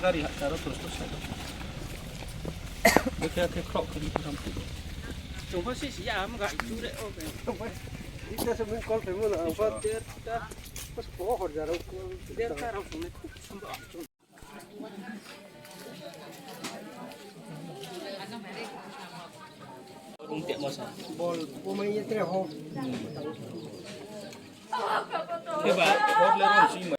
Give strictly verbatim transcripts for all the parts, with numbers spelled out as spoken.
Gari ha, taro prosto sa. Oke, oke, krok, krok, krok. Chungkho si si ya, am ga chu re, oke. Ita se mun call pe mo na, apa ter ta, pas po hor jaro. Der ta rok ne. Bol, po mai ye tre ho. Ke ba, bol le ron si ma.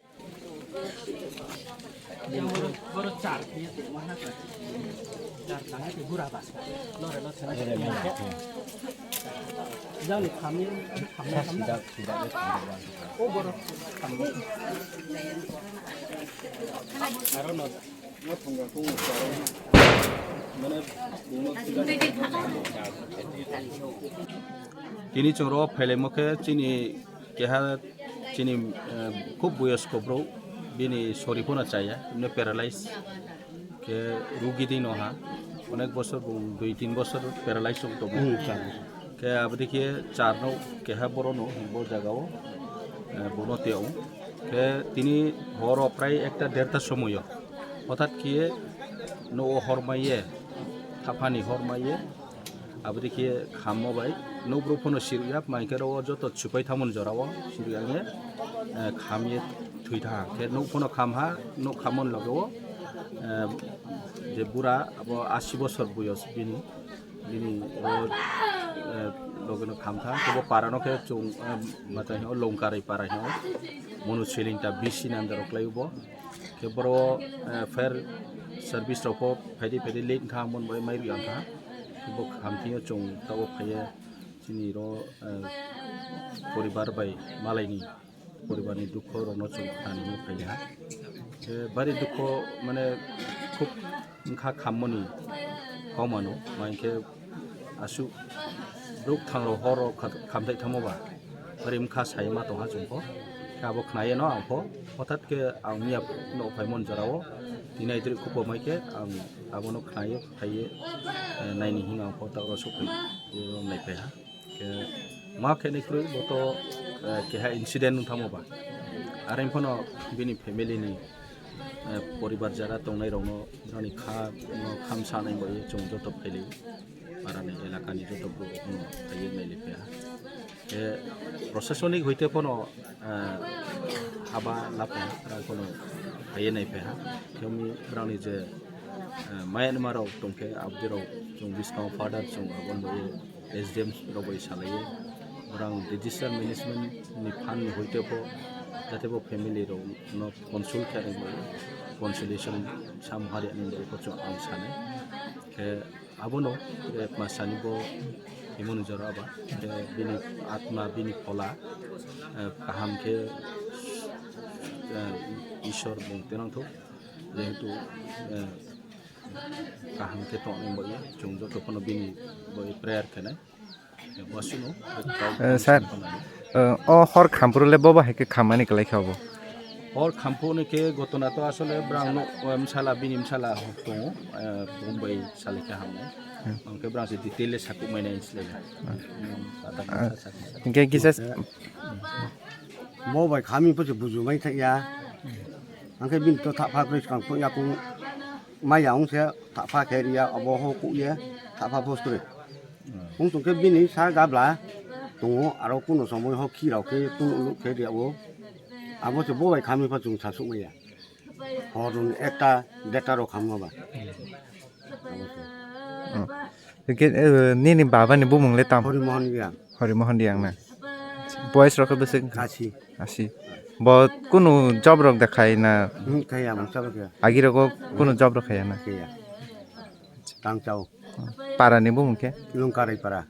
Tini chwng ro phailaimo khe chini keha chini, eh, khub boyosko bro, bini sori phano chaya, bini paralyze. Khe rugi di no ha, onek bosor, bung dui tin bosor paralyze wng tongo. Hmm, char bosor. Khe aboni khe char no keha boro no bo jaga o, eh, bono tei o. Khe tini horo prai ekta derta somoyo, hothat khe no o hor maiye, thaphani hor maiye, Aboni khe khammo bai nukbruk phano sirwk ya, mai khe oro joto chupai thamoni jora o sirwk ya, eh, kham ye thwi tha. Khe nuk phano kham ha, nuk khammoni loge o, eh, je bura abo asi bosor boyos bini, bini o, eh, loge no kham tha. Khe bo para no khe chung, eh, matai hino Longkarai para hino, mono siling ta bisi nandaro klai bo. Khe boro, eh, fire service rok pho phaidi phaidi late wngkha, mon bai mai rwya wngkha. Khe bo khamthingyo chwng tabuk phaiya chini ro, eh, poribar bai malaini poribarni dukho rokno chwng khnani hinwi phaiya. Khe bari dukho mane khub wngkha khammoni kaumano, mai khe aswk bwrwk thangrok horo kha-, khamthai thangma ba, bari wngkha sai ma tongha chwng pho. Khe abo khnaiyeno ang pho, hothat khe ang miya no phaimon jorao, tini aitwrwi khupo mai khe ang abono khnaio, phaiye, eh, naini hino ang pho ta oro sokphai, eh, naiphaiha. Khe ma khe ni kwrwi bo to, eh, keha incident wng thangma ba, are phano bini family ni eh, poribar jara tongnai rokno, borokni kha no khamsa nai bai chwng joto phailai, parani elakani joto borok no phaiwi nailai phaha. Khe prosasonik hoite phano, eh, haba lapha rok phano phaiwi nai phaha. Khe wngwi borokni je, eh, Myanmar rok tongkhe aboni rok chwng bwskango father chwng aboni bai S D M rok bai salaiwi, borang disaster management ni fund ni hoite pho, jate bo family rok no consult khe nai bai, consolation sam hari ani bai pho chwng ang sanai. Khe abono, eh, ma sani bo himoni jora ba, khe bini atma, bini phola, eh, kaham khe, eh, Ishwar bung tenang thok, jehetu, eh, kaham khe tongni bai chwng joto phano bini bai prayer khe nai. Eh, sir, eh, o hor khamphuru le bobo hai khe khammani kwlai kha bo? Hor khamphuru ni khe gotona to asole brang no, eh, msala, bini msala tongo, eh, Bombay sale khe hamnai. Hmm. Ang khe brang se detail le sakuk mai nai slai. Hmm. Hmm, tata Ah, sa, sa, sa. Hingke kisa Eh, Bo bai khami pho se buju mai thai ya. Ang khe bini to thapha kwrwi swkang phung yakung maya wng se thapha khe ria, obo ho kuye thapha pho se kwrwi. Wng tong khe bini sa gabla tongo, aro kuno somoi ho khi rao khe tun uluk khe ria o. Abo se bo bai khami pho chwng sa suk maya. Hor ni ekta deta rok khamma ba. Abo se. Hmm. Hingke, eh, nini baba ni bumung le tam? Hori Mohan Riang. Hori Mohan Riang na? Boys rok bwswk? Asi. Asi. Bo kunu job rok da khai na? Hmm, khai ya, mungsa ba khe. Agi rogo kunu job rok khai ya na? Khai ya. Tang chao. Para ni bumung khe? Lungkarai para.